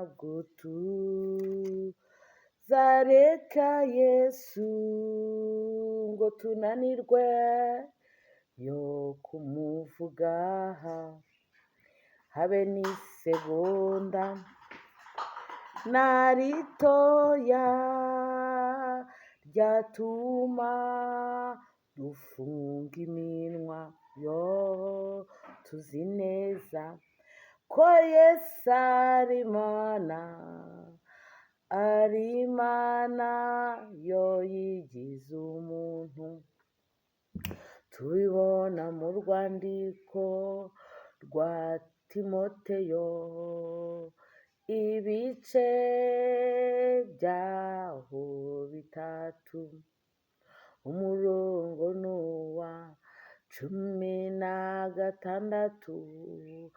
Ntabwo tuzareka Yesu ngo tunanirwe yo kumuvuga, habe n'isegonda na ritoya ryatuma dufunga iminwa. Yo tuzi neza ko Yesu ari Imana, ari Imana yo yigize umuntu. Tubibona mu rwandiko rwa Timoteyo, ibice byaho 3, umurongo ni uwa 16,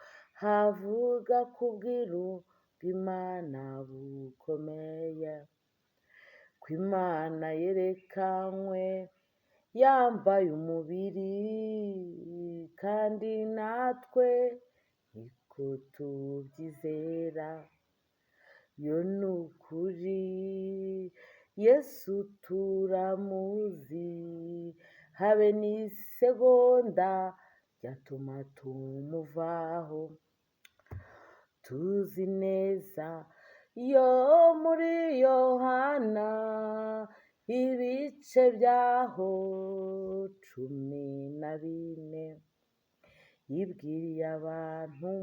havuga ku bwiru bw'Imana bukomeye, ko Imana yerekanywe yambaye umubiri, kandi natwe niko tubyizera. Yo ni ukuri, Yesu turamuzi, habe n'isegonda ryatuma tumuvaho. Tuzi neza yo muri Yohana, ibice byaho 14, yibwiriye abantu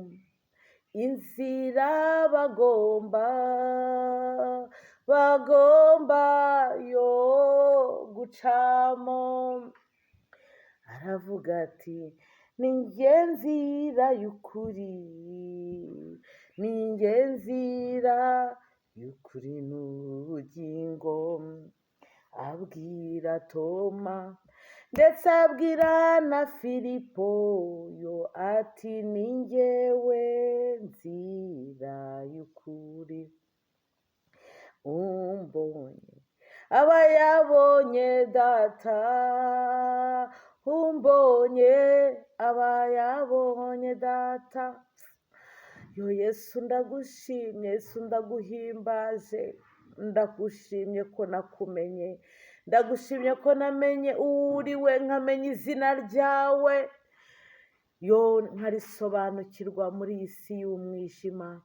inzira bagomba yo gucamo. Aravuga ati: "Ni njye nzira y'ukuri, ni njye nzira y'ukuri n'ubugingo." Abwira Toma, ndetse abwira na Filipo yo ati: "Ni njyewe nzira y'ukuri. Umbonye aba yabonye Data, umbonye aba yabonye Data." Yo Yesu, ndagushimye. Yesu, ndaguhimbaje. Ndagushimye ko nakumenye, ndagushimye ko namenye uwo uri we, nkamenya izina ryawe, yo nkarisobanukirwa muri iyi si y'umwijima.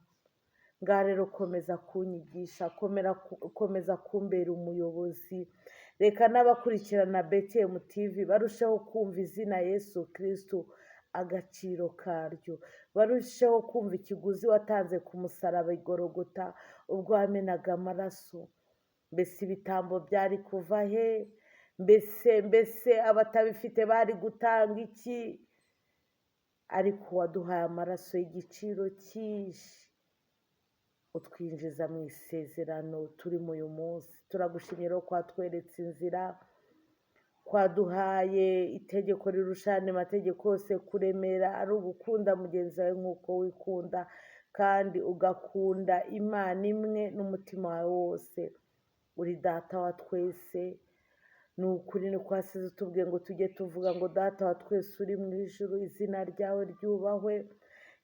Ngaha rero komeza kunyigisha, komeza kumbera umuyobozi. Reka n'abakurikirana BTM TV barusheho kumva izina Yesu Kirisitu, agaciro karyo, barusheho kumva ikiguzi watanze ku musaraba i Gorogota ubwo wamenaga amaraso. Mbese ibitambo byari kuva he? Mbese abatabifite bari gutanga iki? Ariko waduhaye amaraso y'igiciro cyinshi, utwinjiza mu isezerano turimo uyu munsi. Turagushimye rero ko watweretse inzira, kwaduhaye itegeko rirusha andi mategeko yose kuremera, ari ugukunda mugenzi wawe nk'uko wikunda, kandi ugakunda Imana imwe n'umutima wawe wose. Uri Data wa twese, ni ukuri. Ni ko wasize utubwiye ngo tujye tuvuga ngo: "Data wa twese uri mu ijuru, izina ryawe ryubahwe."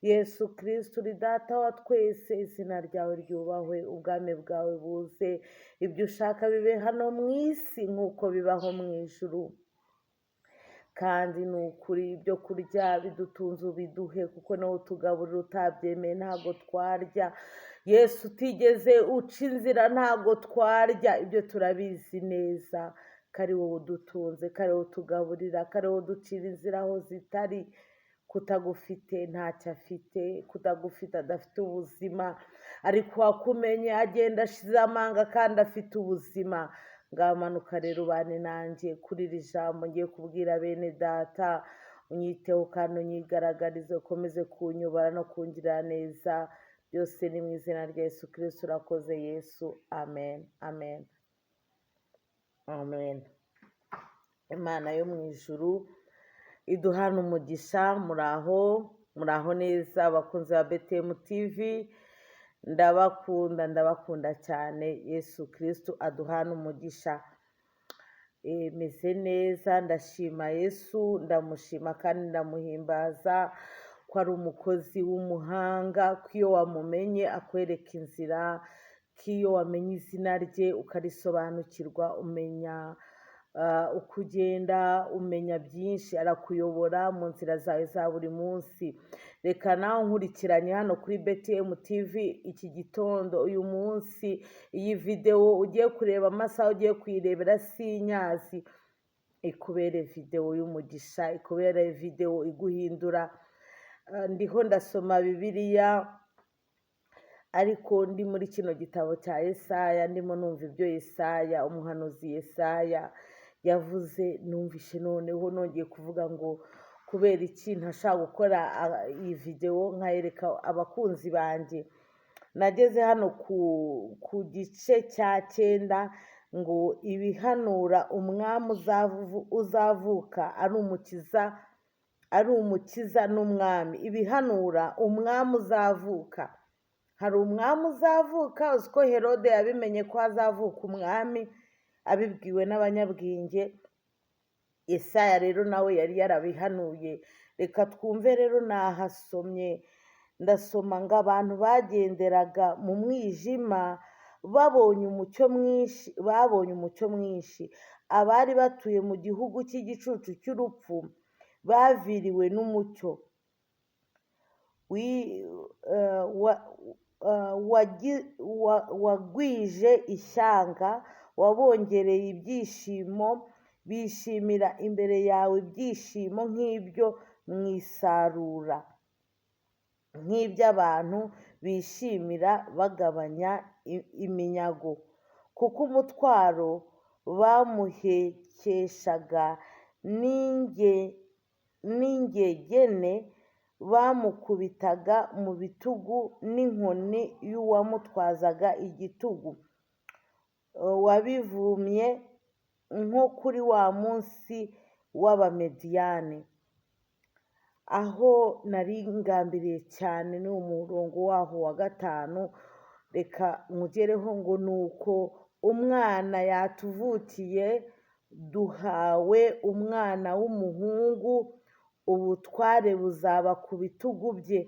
Yesu Kirisitu, uri Data wa twese, izina ryawe ryubahwe, ubwami bwawe buze, ibyo ushaka bibe hano mu isi nk'uko bibaho mu ijuru. Kandi ni ukuri, ibyo kurya bidutunze ubiduhe, kuko nawe utugaburira. Utabyemeye ntabwo twarya. Yesu, utigeze uca inzira ntabwo twarya. Ibyo turabizi neza ko ari wowe udutunze, ko ari wowe utugaburira, ko ari wowe uducira inzira aho zitari. Kutagufite ntacyo afite, kutagufite adafite ubuzima, ariko uwakumenye agenda ashize amanga kandi afite ubuzima. Ngamanuka rero ubane nanjye kuri iri jambo ngiye kubwira bene data, unyiteho kandi unyigaragarize, ukomeze kunyobora no kungirira neza. Byose ni mu izina rya Yesu Kirisitu. Urakoze Yesu. Amen, amen, amen. Imana yo mu ijuru iduhana umugisha. Muraho, muraho neza abakunzi ba BTM TV. Ndabakunda, ndabakunda cyane. Yesu Kirisitu aduhana umugisha. Meze neza, ndashima Yesu, ndamushima kandi ndamuhimbaza ko ko ari umukozi w'umuhanga, ko iyo wamumenye akwereka inzira, ko iyo wamenye izina rye ukarisobanukirwa, umenya uko ugenda, umenya byinshi, arakuyobora mu nzira zawe za buri munsi. Reka nawe nkurikiranye hano kuri BTM TV iki gitondo, uyu munsi, iyi videwo ugiye kureba, amasaha ugiye kuyirebera sinyazi, ikubere videwo y'umugisha, ikubere videwo iguhindura. Ndiho ndasoma Bibiliya, ariko ndi muri kino gitabo cya Yesaya, ndimo numva ibyo Yesaya, umuhanuzi Yesaya yavuze. Numvishe noneho nongeye kuvuga ngo kubera iki ntashaka gukora iyi videwo nkayereka abakunzi banjye. Nageze hano ku gice cya 9, ngo ibihanura umwami uzavuka ari umukiza, ari umukiza n'umwami. Ibihanura umwami uzavuka. Hari umwami uzavuka. Uzi ko Herode yabimenye ko hazavuka umwami, abibwiwe n'abanyabwenge. Yesaya rero nawe yari yarabihanuye. Reka twumve rero, nahasomye, ndasoma ngo abantu bagenderaga mu mwijima babonye umucyo mwinshi, babonye umucyo mwinshi. Abari batuye mu gihugu cy'igicucu cy'urupfu baviriwe n'umucyo. Wagwije ishyanga, wabongereye ibyishimo, bishimira imbere yawe ibyishimo nk'ibyo mu isarura, nk'iby'abantu bishimira bagabanya iminyago, kuko umutwaro bamuhekeshaga n'ingegene bamukubitaga mu bitugu n'inkoni y'uwamutwazaga igitugu, wabivumye nko kuri wa munsi w'Abamediyani. Aho nari ngambiriye cyane ni umurongo waho wa 5, reka nkugereho, ngo ni uko umwana yatuvukiye, duhawe umwana w'umuhungu, ubutware buzaba ku bitugu bye.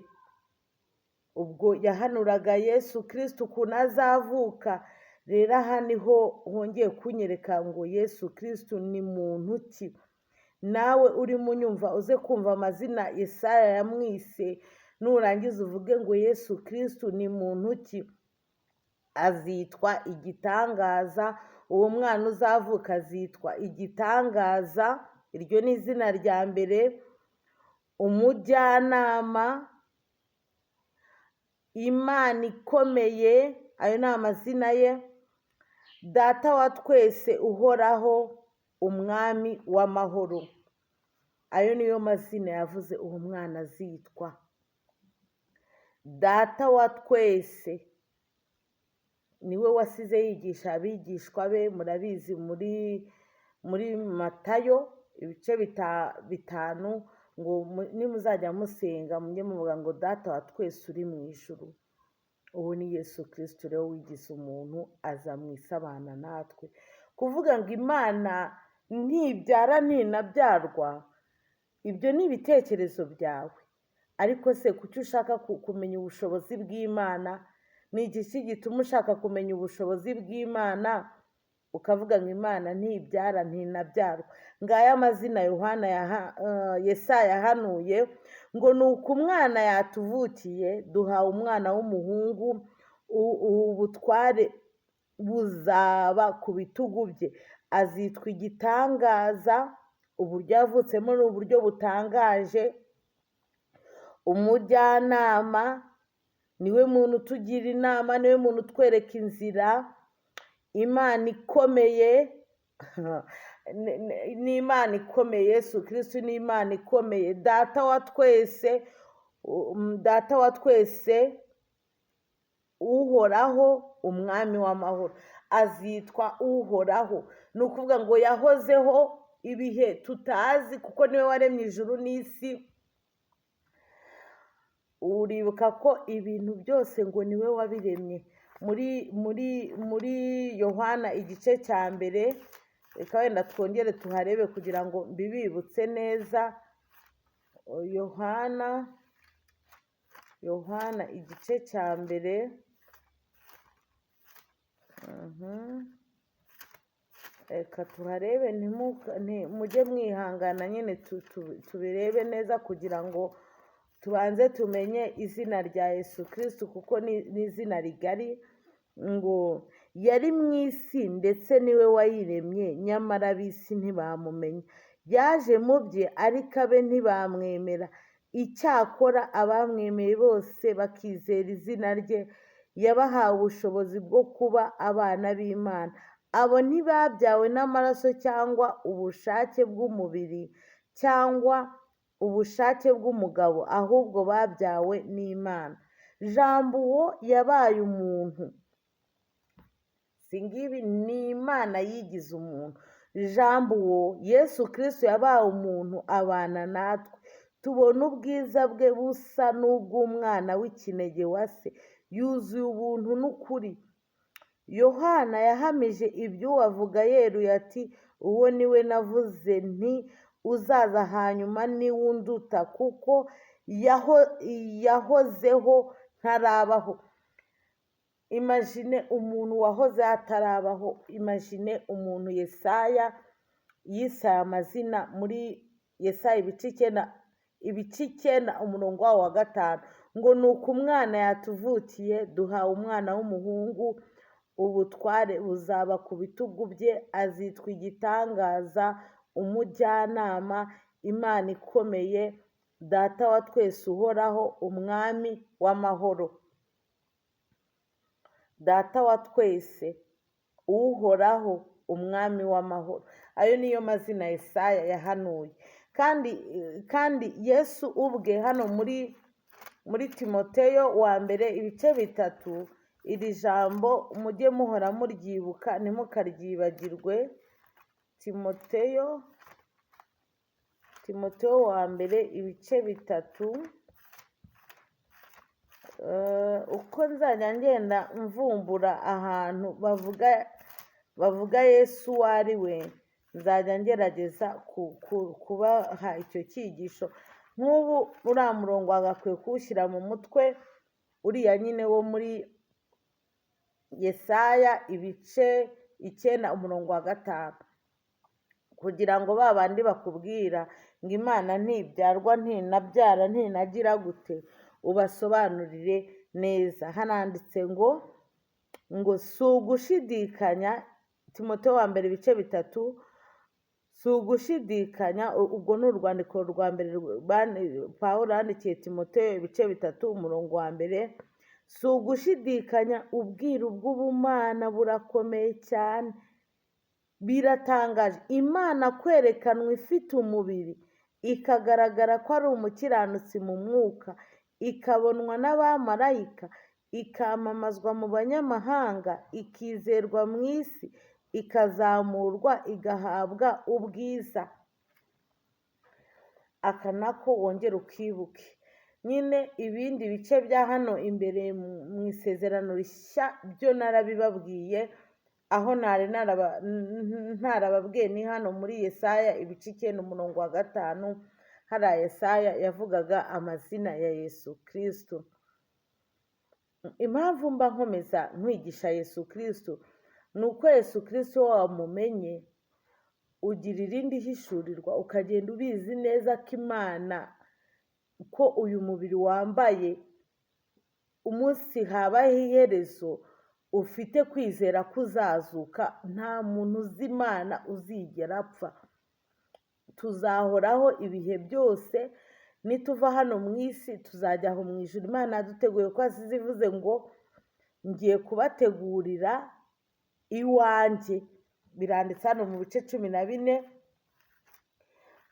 Ubwo yahanuraga Yesu Kristo ukuntu azavuka. Rero aha niho hongeye kunyereka ngo Yesu Kristo ni muntu ki. Nawe urimo unyumva, uze kumva amazina Yesaya yamwise, nurangiza uvuge ngo Yesu Kristo ni muntu ki. Azitwa igitangaza, uwo mwana uzavuka azitwa igitangaza, iryo ni izina rya mbere, umujyanama, Imana ikomeye, ayo ni amazina ye, Data wa twese uhoraho, umwami w'amahoro. Ayo niyo mazina yavuze uwo mwana azitwa. Data wa twese niwe wasize yigisha abigishwa be, murabizi muri Matayo ibice 5, ngo nimuzajya musenga mujye muvuga ngo Data wa twese uri mu ijuru. Ubu ni Yesu Kristo rero wigize umuntu, aza mu isi abana natwe. Kuvuga ngo Imana ntibyara ntinabyarwa, ibyo ni ibitekerezo byawe. Ariko se kuki ushaka kumenya ubushobozi bw'Imana? Ni igiki gituma ushaka kumenya ubushobozi bw'Imana, ukavuga ngo Imana ntibyara ntinabyarwa? Ngaya amazina Yohana Yesaya yahanuye, ngo ni uko umwana yatuvukiye, duhawe umwana w'umuhungu, ubutware buzaba ku bitugu bye, azitwa igitangaza. Uburyo yavutsemo ni uburyo butangaje. Umujyanama, niwe muntu utugira inama, niwe muntu utwereka inzira. Imana ikomeye, ni Imana ikomeye, Yesu Kristo ni Imana ikomeye. Data wa twese, Data wa twese uhoraho, umwami w'amahoro, azitwa uhoraho. Ni ukuvuga ngo yahozeho ibihe tutazi, kuko niwe waremye ijuru n'isi. Uribuka ko ibintu byose ngo niwe wabiremye. Muri Yohana igice cya 1, reka wenda twongere tuharebe kugira ngo mbibibutse neza. Yohana Yohana igice cya mbere, reka tuharebe, mujye mwihangana nyine tubirebe neza kugira ngo tubanze tumenye izina rya Yesu Kristo, kuko ni izina rigari. Ngo yari mu isi ndetse niwe wayiremye, nyamara ab'isi ntibamumenya. Yaje mu bye ariko abe ntibamwemera. Icyakora abamwemeye bose bakizera izina rye, yabahawe ubushobozi bwo kuba abana b'Imana. Abo ntibabyawe n'amaraso cyangwa ubushake bw'umubiri cyangwa ubushake bw'umugabo, ahubwo babyawe n'Imana. Jambo uwo yabaye umuntu. Si ngibi, ni Imana yigize umuntu. Jambo uwo Yesu Kristo yabaye umuntu abana natwe. Tubona ubwiza bwe busa n'ubw'umwana w'ikinege wa se, yuzuye ubuntu n'ukuri. Yohana yahamije iby'uwo avuga yeruye ati: uwo ni we navuze nti uzaza hanyuma niwe unduta, kuko yahozeho ntarabaho. Imagine umuntu wahoze atarabaho, imagine umuntu Yesaya yise aya mazina muri Yesaya ibice 9 umurongo wawo wa 5, ngo ni uko umwana yatuvukiye, duhawe umwana w'umuhungu, ubutware buzaba ku bitugu bye, azitwa igitangaza, umujyanama, Imana ikomeye, Data wa twese uhoraho, umwami w'amahoro. Data wa twese uhoraho, umwami w'amahoro. Ayo niyo mazina Yesaya yahanuye. Kandi Yesu ubwe hano muri Timoteyo wa mbere ibice 3, iri jambo mujye muhora muryibuka ntimukaryibagirwe. Timoteyo wa mbere ibice 3, uko nzajya ngenda mvumbura ahantu bavuga Yesu uwo ari we, nzajya ngerageza kubaha icyo cyigisho. Nk'ubu uriya murongo wagakwiye kuwushyira mu mutwe, uriya nyine wo muri Yesaya ibice 9 umurongo wa 5, kugira ngo ba bandi bakubwira ngo Imana ntibyarwa, ntinabyara, ntinagira gute, ubasobanurire neza. Hananditse ngo si ugushidikanya, Timoteyo wa mbere ibice 3, si ugushidikanya. Ubwo ni urwandiko rwa mbere Pawulo yandikiye Timoteyo ibice 3 umurongo wa mbere. Si ugushidikanya, ubwiru bw'ubumana burakomeye cyane, biratangaje. Imana kwerekanwa ifite umubiri, ikagaragara ko ari umukiranutsi mu mwuka, ikabonwa n'abamarayika, ikamamazwa mu banyamahanga, ikizerwa mu isi, ikazamurwa, igahabwa ubwiza. Aka nako wongere ukibuke nyine. Ibindi bice bya hano imbere mu isezerano rishya byo narabibabwiye, aho ntari ntarababwiye ni hano muri Yesaya ibice 9 umurongo wa 5, hariya Yesaya yavugaga amazina ya Yesu Kristo. Impamvu mba nkomeza nkwigisha Yesu Kristo ni uko Yesu Kristo wamumenye ugira irindi hishurirwa, ukagenda ubizi neza ko Imana, ko uyu mubiri wambaye umunsi habaho iherezo, ufite kwizera ko uzazuka. Nta muntu uzi Imana uzigera apfa, tuzahoraho ibihe byose. Nituva hano mu isi tuzajya aho mu ijuru Imana yaduteguye, ko yasize ivuze ngo ngiye kubategurira iwanjye. Biranditse hano mu bice 14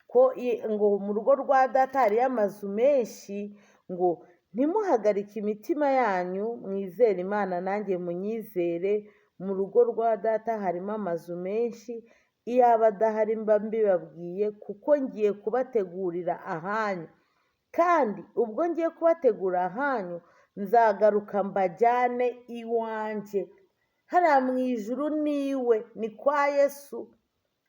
ko ngo mu rugo rwa data hariyo amazu menshi, ngo ntimuhagarike imitima yanyu, mwizere Imana nanjye munyizere. Mu rugo rwa data harimo amazu menshi, iyaba adahari mba mbibabwiye, kuko ngiye kubategurira ahanyu. Kandi ubwo ngiye kubategura ahanyu, nzagaruka mbajyane iwanjye. Hariya mu ijuru niwe, ni kwa Yesu.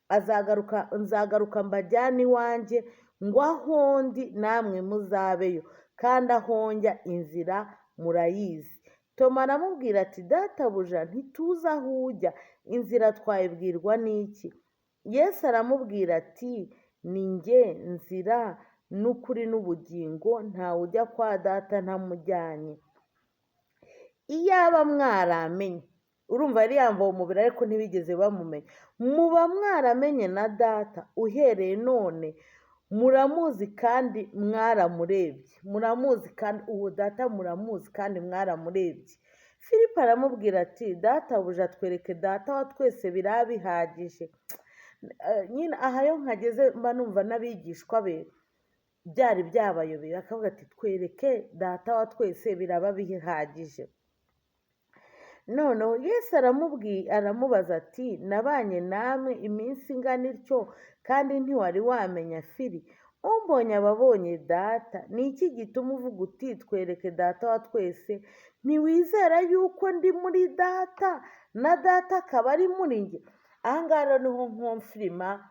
Azagaruka, nzagaruka mbajyane iwanjye, ngo aho ndi namwe muzabeyo. kandi aho njya inzira murayizi. Toma aramubwira ati: "Databuja, ntituzi aho ujya, inzira twayibwirwa n'iki?" Yesu aramubwira ati: "Ni njye nzira n'ukuri n'ubugingo, ntawe ujya kwa Data ntamujyanye." Iyaba mwaramenye, urumva yari yambaye umubiri ariko ntibigeze bamumenya, muba mwaramenye na Data. Uhereye none muramuzi kandi mwaramurebye. Muramuzi kandi uwo Data muramuzi kandi mwaramurebye. Filipo aramubwira ati: "Databuja, twereke Data wa twese, biraba bihagije." Nyine aha iyo nkageze mba numva n'abigishwa be byari byabayobeye, akavuga ati: "Twereke Data wa twese, biraba bihagije." Noneho Yesu aramubwiye, aramubaza ati: "Nabanye namwe iminsi ingana ityo, kandi ntiwari wamenya, Fili? Umbonye aba abonye Data. Ni iki gituma uvuga uti: 'Twereke Data wa twese'? Ntiwizera yuko ndi muri Data na Data akaba ari muri njye?" Aha ngaha rero niho nkonfirima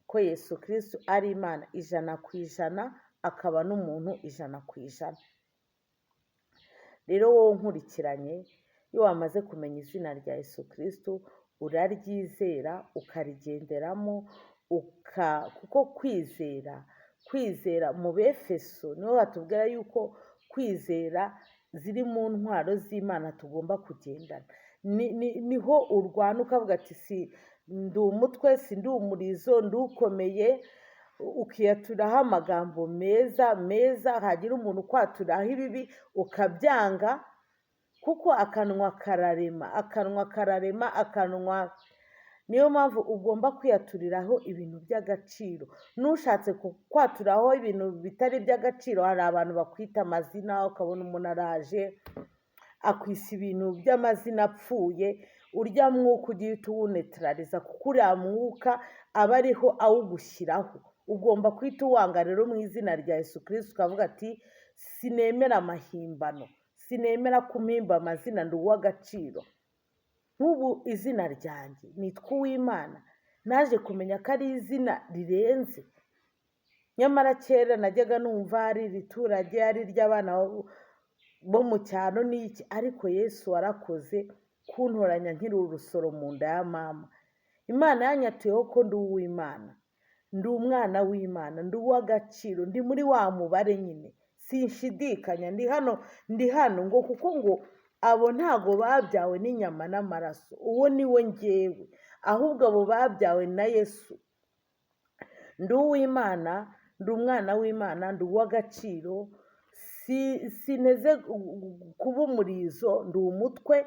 ko Yesu Kirisitu ari Imana 100%, akaba n'umuntu 100%. Rero wowe nkurikiranye, iyo wamaze kumenya izina rya Yesu Kirisitu, uraryizera, ukarigenderamo, kuko kwizera mu Befeso niho batubwira yuko kwizera ziri mu ntwaro z'Imana tugomba kugendana. Niho urwana ukavuga ati: "Si ndi umutwe, si ndi umurizo, ndukomeye." Ukiyaturaho amagambo meza meza, hagira umuntu ukwaturaho ibibi ukabyanga, kuko akanwa kararema, akanwa kararema, akanwa. Niyo mpamvu ugomba kwiyaturiraho ibintu by'agaciro. N'ushatse kwaturaho ibintu bitari iby'agaciro, hari abantu bakwita amazina, ukabona umuntu araje akwisa ibintu by'amazina apfuye, urya mwuka ugiye uhita uwunetarariza, kuko uriya mwuka aba ariho awugushyiraho. Ugomba guhita uwanga rero mu izina rya Yesu Kirisitu, ukavuga ati: "Sinemera amahimbano, sinemera ko umpimba amazina, ndi uw'agaciro." Nk'ubu izina ryanjye nitwa Uwimana, naje kumenya ko ari izina rirenze. Nyamara kera najyaga numva ari iriturage, ari iry'abana bo mu cyaro n'iki, ariko Yesu warakoze kuntoranya nkiri urusoro mu nda ya mama. Imana yanyatuyeho ko ndi uw'Imana, ndi umwana w'Imana, ndi uw'agaciro, ndi muri wa mubare nyine, sinshidikanya, ndi hano, ndi hano ngo kuko ngo abo ntago babyawe n'inyama n'amaraso, uwo ni we ngewe, ahubwo abo babyawe na Yesu. Ndi uw'Imana, ndi umwana w'Imana, ndi uw'agaciro, sinteze kuba umurizo, ndi umutwe.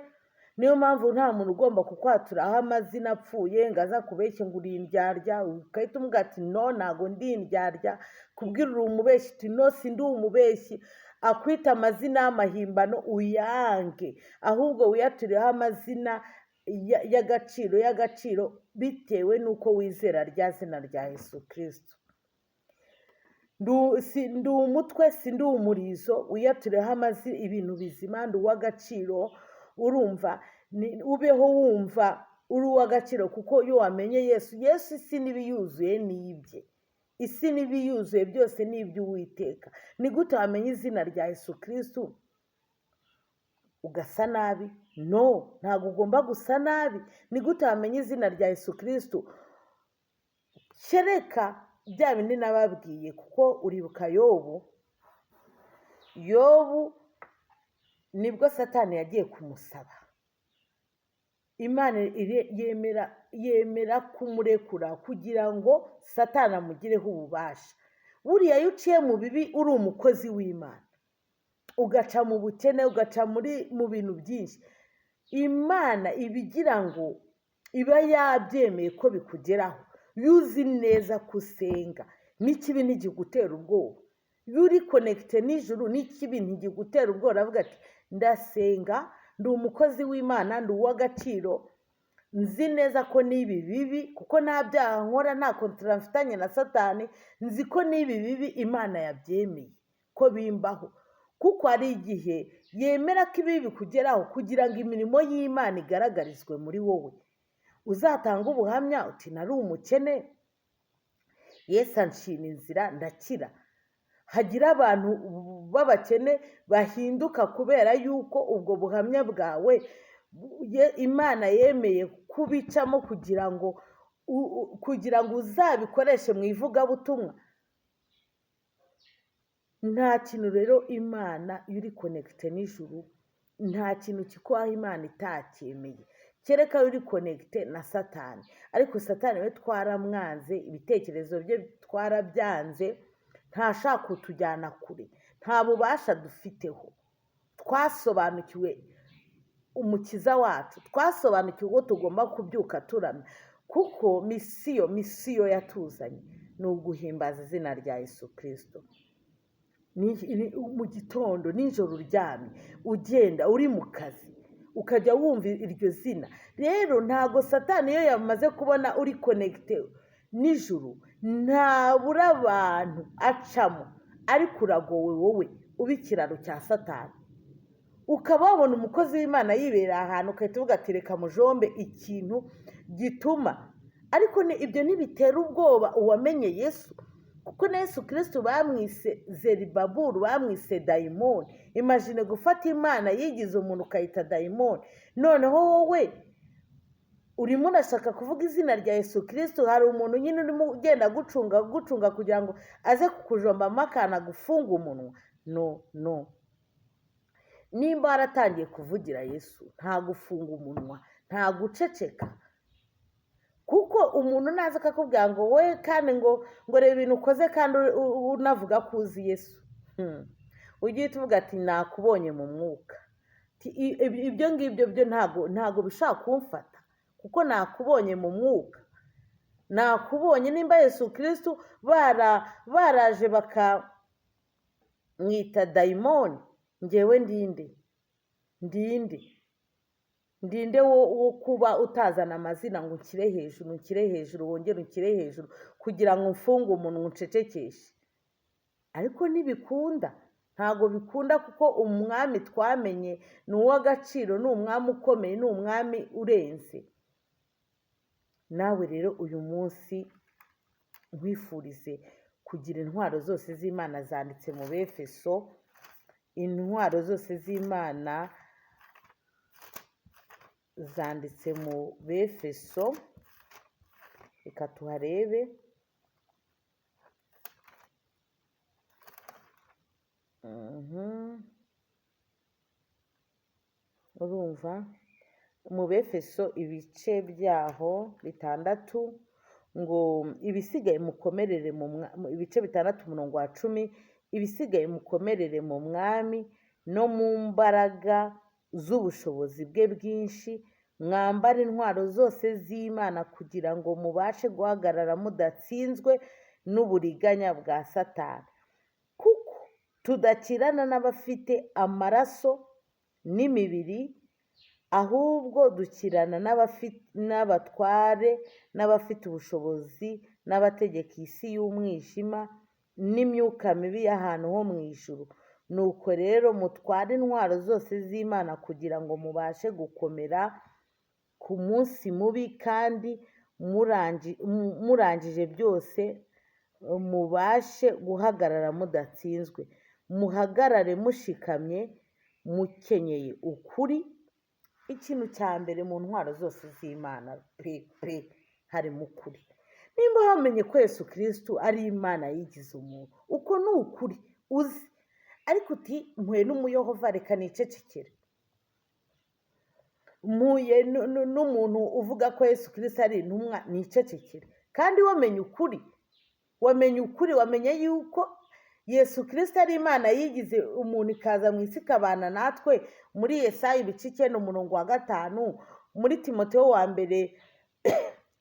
Niyo mpamvu nta muntu ugomba kukwaturaho amazina apfuye ngo aze akubeshye ngo uri indyarya, ugahita umubwira ati: "No, ntago ndi indyarya." Kubwira uri umubeshyi, uti: "No, si ndi umubeshyi." Akwita amazina y'amahimbano uyange, ahubwo wiyaturireho amazina y'agaciro, y'agaciro, bitewe n'uko wizera rya zina rya Yesu Kirisitu. Ndi umutwe, si ndi umurizo, wiyatureho ibintu bizima, ndi uw'agaciro. Urumva ubeho wumva uri uw'agaciro, kuko iyo wamenye Yesu, Yesu isi n'ibiyuzuye ni ibye, isi n'ibiyuzuye byose ni iby'Uwiteka. Ni gute wamenya izina rya Yesu Kirisitu ugasa nabi? No, ntabwo ugomba gusa nabi. Ni gute wamenya izina rya Yesu Kirisitu, kereka bya bindi nababwiye? Kuko uribuka Yobu, Yobu nibwo Satani yagiye kumusaba, Imana yemera kumurekura kugira ngo Satani amugireho ububasha. Buriya iyo uciye mu bibi uri umukozi w'Imana, ugaca mu bukene, ugaca mu bintu byinshi, Imana iba igira ngo iba yabyemeye ko bikugeraho. Iyo uzi neza ko usenga, n'ikibi ntigigutera ubwoba. Iyo uri connecté n'ijuru, n'ikibi ntigigutera ubwoba. Uravuga ati: "Ndasenga, ndi umukozi w'Imana, ndi uw'agaciro, nzi neza ko n'ibi bibi, kuko nta byaha nkora, nta contrat mfitanye na Satani, nzi ko n'ibi bibi Imana yabyemeye ko bimbaho." Kuko hari igihe yemera ko ibi bikugeraho kugira ngo imirimo y'Imana igaragarizwe muri wowe, uzatanga ubuhamya uti: "Nari umukene, Yesu anshima inzira ndakira." Hagira abantu b'abakene bahinduka kubera yuko ubwo buhamya bwawe Imana yemeye kubicamo kugira ngo uzabikoreshe mu ivugabutumwa. Nta kintu rero Imana, iyo uri connecté n'ijuru, nta kintu kikubaho Imana itacyemeye, kereka iyo uri connecté na Satani. Ariko Satani we twaramwanze, ibitekerezo bye twarabyanze, ntashaka kutujyana kure, nta bubasha dufiteho. Twasobanukiwe Umukiza wacu, twasobanukiwe ko tugomba kubyuka turamya, kuko mission yatuzanye ni uguhimbaza izina rya Yesu Kirisito. Mu gitondo, nijoro, uryamye, ugenda, uri mu kazi, ukajya wumva iryo zina. Rero ntago Satani, iyo yamaze kubona uri connecté n'ijuru, ntabura abantu acamo. Ariko uragowe wowe uba ikiraro cya Satani, ukaba wabona umukozi w'Imana yibereye ahantu, ugahita uvuga ati: "Reka mujombe ikintu gituma." Ariko ibyo ntibitera ubwoba uwamenye Yesu, kuko na Yesu Kirisitu bamwise Zeribaburu, bamwise dayimoni. Imagine gufata Imana yigize umuntu ukayita dayimoni. Noneho wowe urimo urashaka kuvuga izina rya Yesu Kirisitu, hari umuntu nyine urimo ugenda gucunga gucunga kugira ngo aze kukujombamo akantu agufunga umunwa. No, no, nimba waratangiye kuvugira Yesu, nta gufunga umunwa, nta guceceka, kuko umuntu naza akakubwira ngo we kandi ngo reba ibintu ukoze kandi unavuga ko uzi Yesu, ujye uhita uvuga ati: "Nakubonye mu mwuka." Ati, "Ibyo ngibyo byo ntago bishobora kumfata, kuko nakubonye mu mwuka, nakubonye." Nimba Yesu Kirisitu baraje bakamwita dayimoni, ngewe ndinde ndinde ndinde wo kuba utazana amazina ngo unshyire hejuru, unshyire hejuru, wongere unshyire hejuru kugira ngo mfunge umunwa, uncecekeshe? Ariko ntibikunda, ntabwo bikunda, kuko umwami twamenye ni uw'agaciro, ni umwami ukomeye, ni umwami urenze. Nawe rero uyu munsi nkwifurize kugira intwaro zose z'Imana zanditse mu Befeso. Intwaro zose z'Imana zanditse mu Befeso, reka tuharebe. Urumva, mu Befeso ibice byaho 6, ngo ibisigaye mukomerere mu ibice 6 umurongo wa 10: "Ibisigaye mukomerere mu Mwami no mu mbaraga z'ubushobozi bwe bwinshi, mwambare intwaro zose z'Imana kugira ngo mubashe guhagarara mudatsinzwe n'uburiganya bwa Satani, kuko tudakirana n'abafite amaraso n'imibiri, ahubwo dukirana n'abatware n'abafite ubushobozi n'abategeka isi y'umwijima n'imyuka mibi y'ahantu ho mu ijuru. Nuko rero mutware intwaro zose z'Imana kugira ngo mubashe gukomera ku munsi mubi, kandi murangije byose mubashe guhagarara mudatsinzwe. Muhagarare mushikamye, mukenyeye ukuri." Ikintu cya mbere mu ntwaro zose z'Imana pe pe harimo ukuri. Nimba wamenye ko Yesu Kirisitu ari Imana yigize umuntu, uko ni ukuri uzi, ariko uti: "Mpuye n'Umuyehova, reka nicecekere. Mpuye n'umuntu uvuga ko Yesu Kirisitu ari intumwa, nicecekere." Kandi wamenye ukuri, wamenye ukuri, wamenye yuko Yesu Kirisito ari Imana yigize umuntu ikaza mu isi ikabana natwe, muri Yesaya ibice 9 umurongo wa 5, muri Timoteyo wa mbere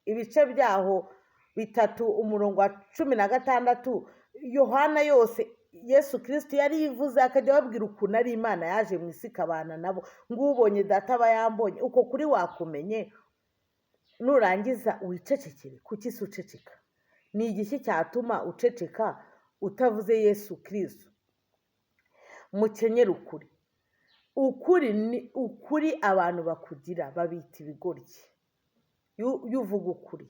ibice byaho 3 umurongo wa 16, Yohana yose Yesu Kirisito yari yivuze, akajya ababwira ukuntu ari Imana yaje mu isi ikabana nabo, ngo ubonye Data aba yambonye. Uko kuri wakumenye, nurangiza wicecekere? Kuki se uceceka? Ni igiki cyatuma uceceka utavuze Yesu Kirisito? Mukenyere ukuri. Ukuri ni ukuri, abantu bakugira babita ibigoryi iyo uvuga ukuri.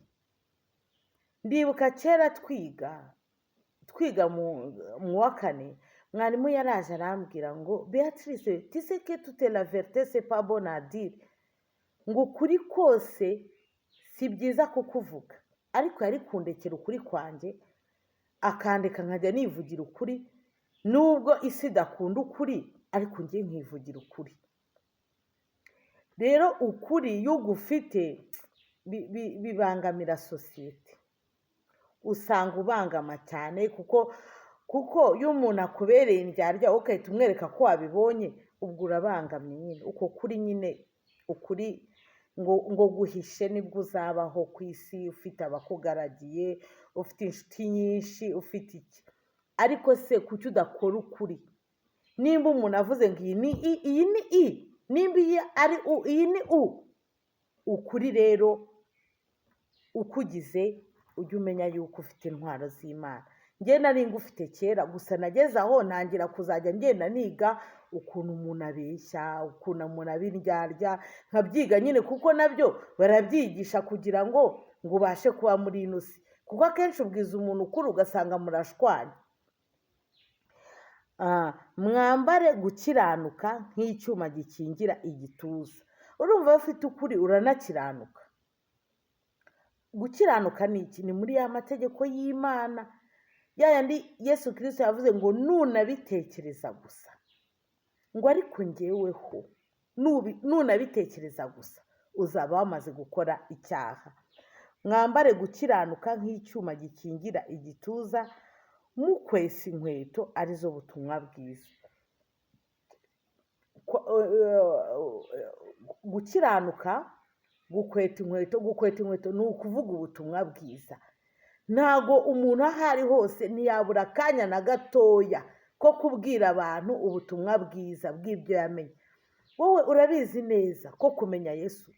Ndibuka kera twiga Twiga mu wa kane, mwarimu yaraje arambwira ngo: "Beatrice, tu sais que toute la vérité, c'est pas bon à dire." Ngo ukuri kose si byiza kukuvuga. Ariko yari kundekera ukuri kwanjye, akandeka nkajya nivugira ukuri, nubwo isi idakunda ukuri, ariko njye nkivugira ukuri. Rero ukuri iyo ugufite bibangamira sosiyete, usanga ubangama cyane, kuko iyo umuntu akubereye indyarya, ugahita umwereka ko wabibonye, ubwo urabangamye nyine. Uko kuri nyine, ukuri ngo guhishe, nibwo uzabaho ku isi ufite abakugaragiye, ufite inshuti nyinshi, ufite iki. Ariko se kuki udakora ukuri? Nimba umuntu avuze ngo iyi ni i, iyi ni i, nimba iyi ari u, iyi ni u. Ukuri rero ukugize, ujye umenya yuko ufite intwaro z'Imana. Njye nari ngufite kera, gusa nageze aho ntangira kuzajya ngenda niga ukuntu umuntu abeshya, ukuntu umuntu aba indyarya, nkabyiga nyine, kuko nabyo barabyigisha kugira ngo ubashe kuba muri ino si, kuko akenshi ubwiza umuntu ukuri ugasanga murashwanya. Mwambare gukiranuka nk'icyuma gikingira igituza. Urumva, iyo ufite ukuri uranakiranuka. Gukiranuka ni iki? Ni muri ya mategeko y'Imana, ya yandi Yesu Kirisito yavuze ngo nunabitekereza gusa, ngo ariko ngeweho nunabitekereza gusa uzaba wamaze gukora icyaha. Mwambare gukiranuka nk'icyuma gikingira igituza, mukwesa inkweto arizo butumwa bwiza. Gukiranuka, gukweta inkweto, gukweta inkweto ni ukuvuga ubutumwa bwiza. Ntago umuntu aho ari hose ntiyabura akanya na gatoya ko kubwira abantu ubutumwa bwiza bw'ibyo yamenye. Wowe urabizi neza ko kumenya Yesu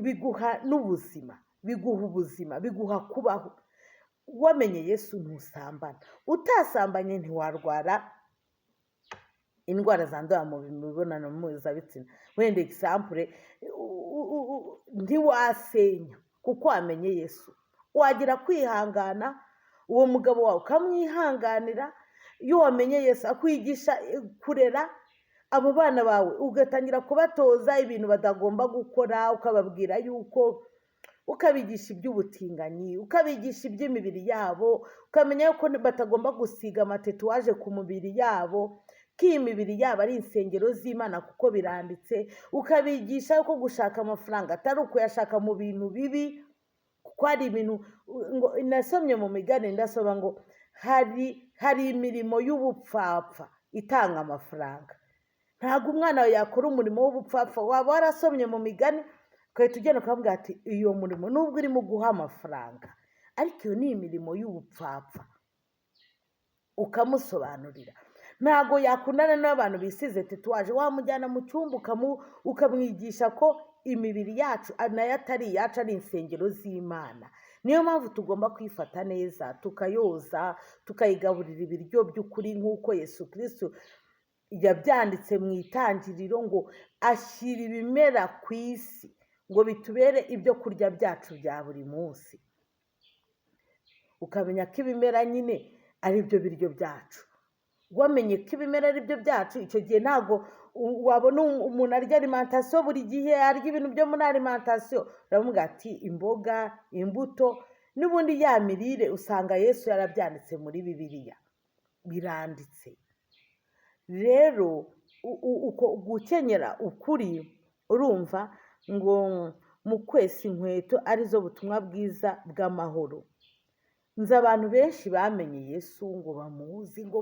biguha n'ubuzima, biguha ubuzima, biguha kubaho. Wamenye Yesu ntusambana, utasambanye ntiwarwara indwara zandurira mu mibonano mpuzabitsina. Wenda exemple, ntiwasenya kuko wamenye Yesu. Wagira kwihangana, uwo mugabo wawe ukamwihanganira. Iyo wamenye Yesu akwigisha kurera abo bana bawe, ugatangira kubatoza ibintu batagomba gukora, ukababwira yuko, ukabigisha iby'ubutinganyi, ukabigisha iby'imibiri yabo, ukamenya yuko batagomba gusiga amatatouage ku mubiri yabo, ko iyi mibiri yabo ari insengero z'Imana kuko biranditse, ukabigisha ko gushaka amafaranga atari ukuyashaka mu bintu bibi, kuko hari ibintu ngo nasomye mu Migani, ndasoma ngo hari imirimo y'ubupfapfa itanga amafaranga. Ntabwo umwana wawe yakora umurimo w'ubupfapfa. Waba warasomye mu Migani, ugahita ugenda ukamubwira ati: "Iyo murimo nubwo urimo guha amafaranga, ariko iyo ni imirimo y'ubupfapfa." Ukamusobanurira. Ntabwo yakundana n'abantu bisize tatouage. Wamujyana mu cyumba ukamwigisha ko imibiri yacu nayo atari iyacu, ari insengero z'Imana. Niyo mpamvu tugomba kwifata neza, tukayoza, tukayigaburira ibiryo by'ukuri, nk'uko Yesu Kirisitu yabyanditse mu Itangiriro ngo ashyira ibimera ku isi ngo bitubere ibyo kurya byacu bya buri munsi. Ukamenya ko ibimera nyine ari byo biryo byacu. Wamenye ko ibimera ari byo byacu, icyo gihe ntabwo wabona umuntu arya alimentation buri gihe, arya ibintu byo muri alimentation, uramubwira ati imboga, imbuto, n'ubundi ya mirire usanga Yesu yarabyanditse muri Bibiliya, biranditse. Rero uko gukenyera ukuri, urumva ngo mu kwesa inkweto arizo butumwa bwiza bw'amahoro. Nzi abantu benshi bamenye Yesu ngo bamuzi, ngo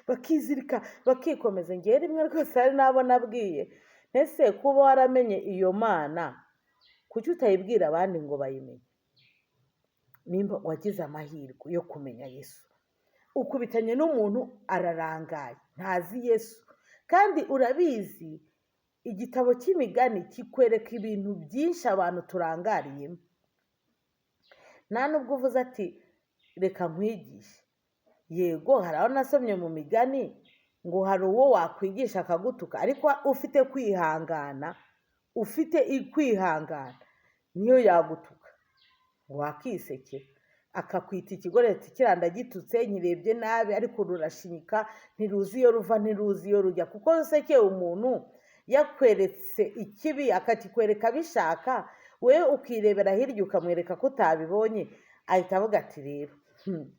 bakizirika, bakikomeza. Ngewe rimwe rwose hari n'abo nabwiye: "Ese kuba waramenye iyo Mana, kuki utayibwira abandi ngo bayimenye?" Nimba wagize amahirwe yo kumenya Yesu, ukubitanye n'umuntu ararangaye, ntazi Yesu, kandi urabizi igitabo cy'Imigani kikwereka ibintu byinshi abantu turangariyemo. Nta nubwo uvuze ati: "Reka nkwigishe." Yego, hari aho nasomye mu Migani ngo hari uwo wakwigisha akagutuka, ariko ufite kwihangana, ufite kwihangana niyo yagutuka wakisekera. Akakwita ikigoryi, ati kiriya ndagitutse, nkirebye nabi, ariko rurashinyika, ntiruzi iyo ruva, ntiruzi iyo rujya. Kuko usekeye umuntu yakweretse ikibi, akakikwereka abishaka, we ukirebera hirya ukamwereka ko utabibonye, ahita avuga ati rero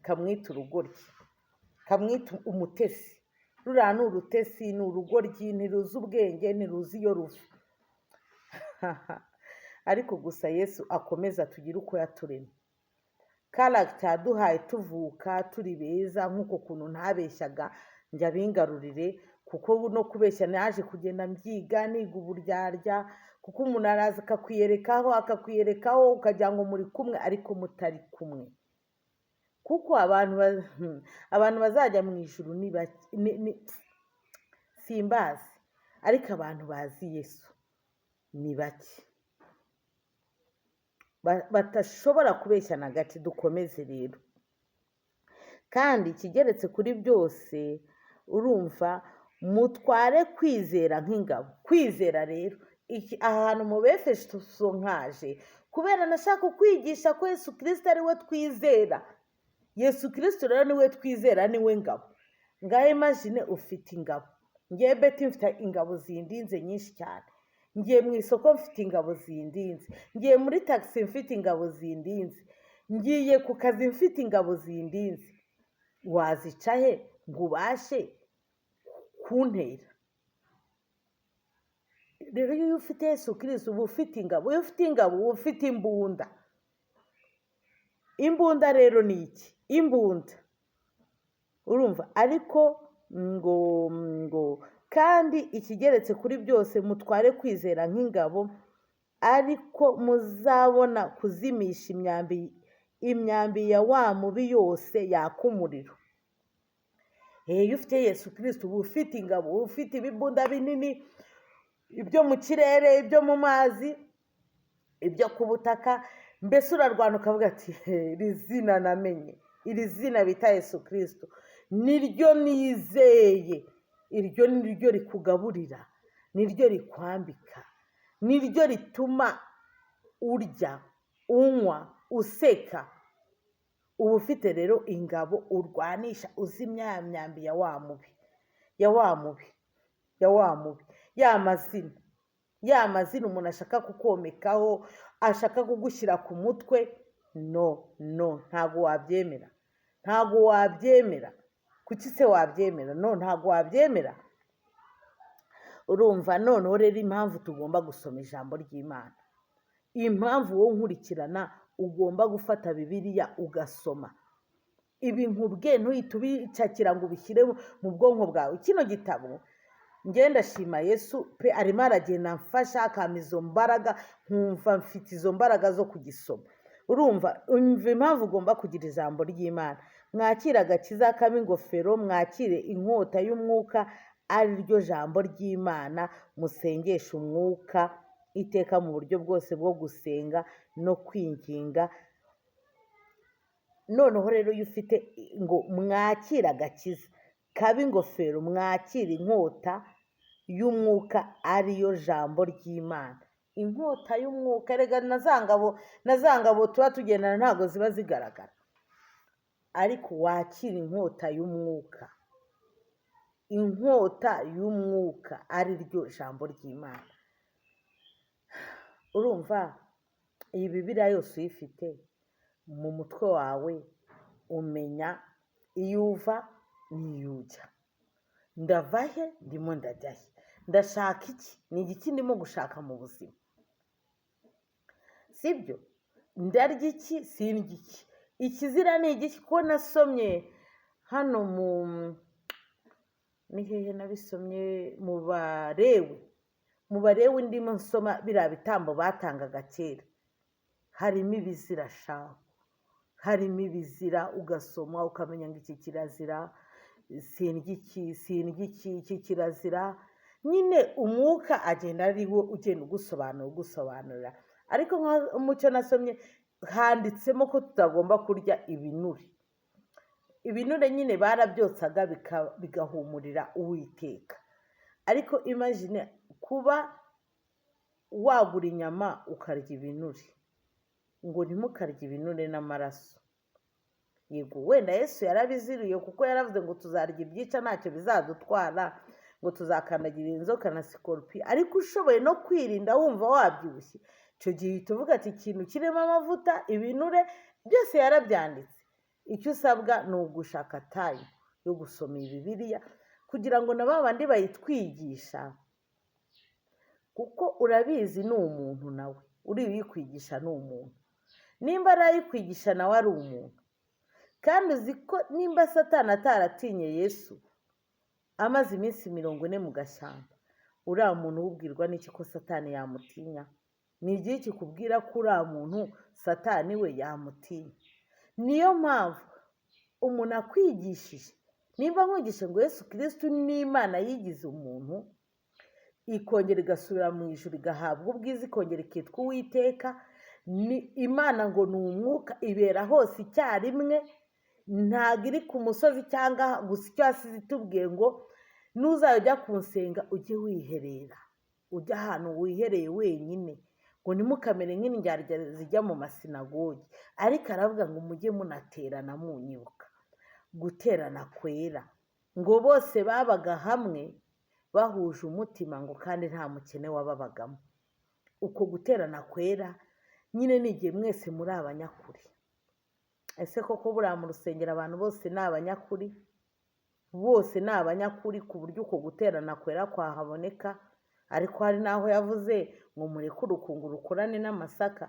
kamwita urugoryi, kamwita umutesi, ruriya ni urutesi, ni urugoryi, ntiruzi ubwenge, ntiruzi iyo ruva. Ariko gusa Yesu akomeza atugire uko yaturemye. Character yaduhaye tuvuka turi beza, nk'uko kuntu ntabeshyaga njya abingarurire, kuko no kubeshya naje kugenda mbyiga, niga uburyarya, kuko umuntu araza akakwiyerekaho, akakwiyerekaho, ukagira ngo muri kumwe ariko mutari kumwe. Kuko abantu bazajya mu ijuru ni bake, simbazi, ariko abantu bazi Yesu ni bake batashobora kubeshya na gake. Dukomeze rero. Kandi ikigeretse kuri byose, urumva, mutware kwizera nk'ingabo. Kwizera rero, aha hantu mu Befeso nkaje kubera nashaka kwigisha ko Yesu Kirisito ari we twizera. Yesu Kirisito rero ni we twizera, ni we ngabo. Ngaho imagine ufite ingabo. Ngewe Beti mfite ingabo zindinze nyinshi cyane. Ngiye mu isoko mfite ingabo zindinze, ngiye muri taxi mfite ingabo zindinze, ngiye ku kazi mfite ingabo zindinze. Wazica he ngo ubashe kuntera? Rero iyo ufite Yesu Kirisito uba ufite ingabo. Iyo ufite ingabo uba ufite imbunda. Imbunda rero ni iki? Imbunda, urumva, ariko ngo kandi ikigeretse kuri byose, mutware kwizera nk'ingabo, ariko muzabona kuzimisha imyambi ya wa mubi yose yaka umuriro. Iyo ufite Yesu Kirisito uba ufite ingabo, uba ufite ibibunda binini, ibyo mu kirere, ibyo mu mazi, ibyo ku butaka. Mbese urarwana ukavuga ati iri zina namenye, iri zina bita Yesu Kirisito niryo nizeye, iryo niryo rikugaburira, niryo rikwambika, niryo rituma urya, unywa, useka. Uba ufite rero ingabo urwanisha, uzimya ya myambi ya wa mubi, ya wa mubi, ya wa mubi, ya mazina, ya mazina umuntu ashaka kukomekaho, ashaka kugushyira ku mutwe. No, no, ntabwo wabyemera, ntabwo wabyemera. Kuki se wabyemera? No, ntabwo wabyemera. Urumva noneho rero impamvu tugomba gusoma ijambo ry'Imana, impamvu wowe nkurikirana ugomba gufata Bibiliya ugasoma ibi nkubwiye, ntuhite ubicakira ngo ubishyire mu bwonko bwawe. Kino gitabo ngenda ndashima Yesu pe, arimo aragenda amfasha, akampa izo mbaraga, nkumva mfite izo mbaraga zo kugisoma. Urumva, umva impamvu ugomba kugira ijambo ry'Imana. Mwakire agakiza kaba ingofero, mwakire inkota y'umwuka ari ryo jambo ry'Imana, musengeshe umwuka iteka mu buryo bwose bwo gusenga no kwinginga. Noneho rero iyo ufite ngo mwakire agakiza kaba ingofero, mwakire inkota y'umwuka ariyo jambo ry'Imana. Inkota y'umwuka, erega na za ngabo tuba tugendana ntabwo ziba zigaragara, ariko wakira inkota y'umwuka, inkota y'umwuka ari ryo jambo ry'Imana. Urumva iyi Bibiliya yose uyifite mu mutwe wawe, umenya iyo uva n'iyo ujya. Ndava he, ndimo ndajya he, ndashaka iki, ni igiki ndimo gushaka mu buzima, sibyo? Ndarya iki, sindya iki, ikizira ni igiki? Ko nasomye hano mu ni hehe nabisomye? Mu Barewi ndimo nsoma biriya bitambo batangaga kera, harimo ibizira shahu, harimo ibizira, ugasoma ukamenya ngo iki kirazira, sindya iki, sindya iki, iki kirazira. Nyine umwuka agenda ari wo ugenda ugusobanura, ugusobanurira. Ariko mucyo nasomye handitsemo ko tutagomba kurya ibinure. Ibinure nyine barabyotsaga bigahumurira Uwiteka. Ariko imagine kuba wagura inyama ukarya ibinure, ngo ntimukarye ibinure n'amaraso. Yego, wenda Yesu yarabiziriye kuko yaravuze ngo tuzarya ibyica ntacyo bizadutwara, ngo tuzakandagira inzoka na sikoropiyo. Ariko ushoboye no kwirinda wumva wabyibushye, icyo gihe uhita uvuga ati ikintu kirimo amavuta, ibinure, byose yarabyanditse. Icyo usabwa ni ugushaka time yo gusoma iyi Bibiliya kugira ngo na ba bandi bayitwigisha, kuko urabizi ni umuntu nawe, uriya uyikwigisha ni umuntu, nimba arayikwigisha nawe ari umuntu. Kandi uzi ko nimba Satani ataratinye Yesu amaze iminsi 40 mu gashyamba, uriya muntu ubwirwa n'iki ko Satani yamutinya? Ni igihe kikubwira ko uriya muntu Satani we yamutinya. Niyo mpamvu umuntu akwigishije, nimba nkwigishije ngo Yesu Kirisitu ni Imana yigize umuntu, ikongera igasubira mu ijuru igahabwa ubwiza, ikongera ikitwa Uwiteka, ni Imana ngo ni umwuka, ibera hose icyarimwe, ntabwo iri ku musozi cyangwa gusa. Icyo yasize itubwiye ngo nuzajya ujya kunsenga ujye wiherera, ujye ahantu wihereye wenyine, ngo ntimukamere nk'indyarya zijya mu masinagogi. Ariko aravuga ngo mujye munaterana munyibuka, guterana kwera, ngo bose babaga hamwe bahuje umutima, ngo kandi nta mukene wababagamo. Uko guterana kwera nyine ni igihe mwese muri abanyakuri. Ese koko buriya mu rusengero abantu bose ni abanyakuri? Bose ni abanyakuri ku buryo uko guterana kwera kwahaboneka? Ariko hari n'aho yavuze ngo mureke urukungu rukurane n'amasaka.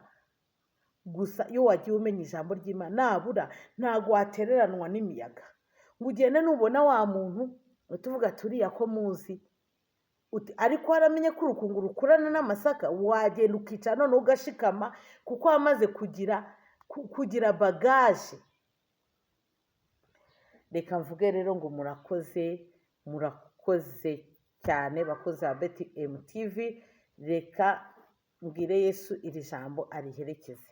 Gusa iyo wagiye umenya ijambo ry'Imana, nabura ntabwo watereranwa n'imiyaga ngo ugende nubona wa muntu uhita uvuga uriya ko muzi, ariko waramenye ko urukungu rukurana n'amasaka, wagenda ukicara noneho ugashikama, kuko wamaze kugira bagage. Reka mvuge rero ngo murakoze, murakoze cyane bakozi ba Beti MTV. Reka mbwire Yesu iri jambo ariherekeze.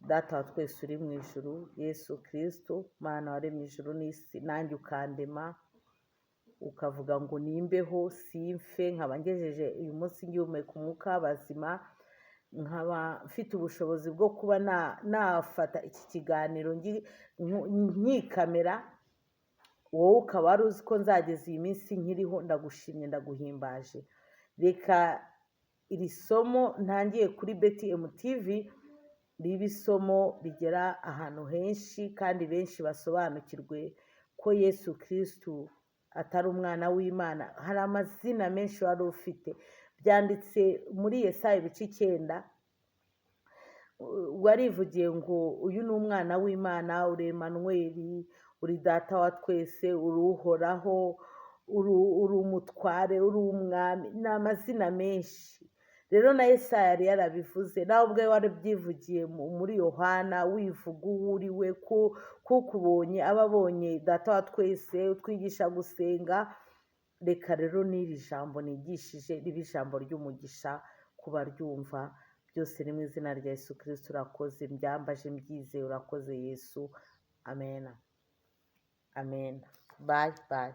Data wa twese uri mu ijuru, Yesu Kirisitu, Mana waremye ijuru n'isi, nanjye ukandema, ukavuga ngo nimbeho simfe, nkaba ngejeje uyu munsi ngihumeka umwuka w'abazima, nkaba mfite ubushobozi bwo kuba nafata iki kiganiro nkikamera, wowe ukaba wari uzi ko nzageza iyi minsi nkiriho, ndagushimye, ndaguhimbaje. Reka iri somo ntangiye kuri Beti MTV ribe isomo rigera ahantu henshi, kandi benshi basobanukirwe ko Yesu Kirisitu atari umwana w'Imana. Hari amazina menshi wari ufite, byanditse muri Yesaya ibice 9, warivugiye ngo uyu ni umwana w'Imana, uri Emanuweli, uri data wa twese, uri Uhoraho, uri umutware, uri umwami, ni amazina menshi. Rero na Yesaya yari yarabivuze, nawe ubwe warabyivugiye muri Yohana, wivuga uwo uri we, kuko ubonye aba abonye data wa twese utwigisha gusenga. Reka rero n'iri jambo nigishije ribe ijambo ry'umugisha ku baryumva. Byose ni mu izina rya Yesu Kirisitu. Urakoze, mbyambaje mbyizeye, urakoze Yesu. Amen, amen. Bye bye.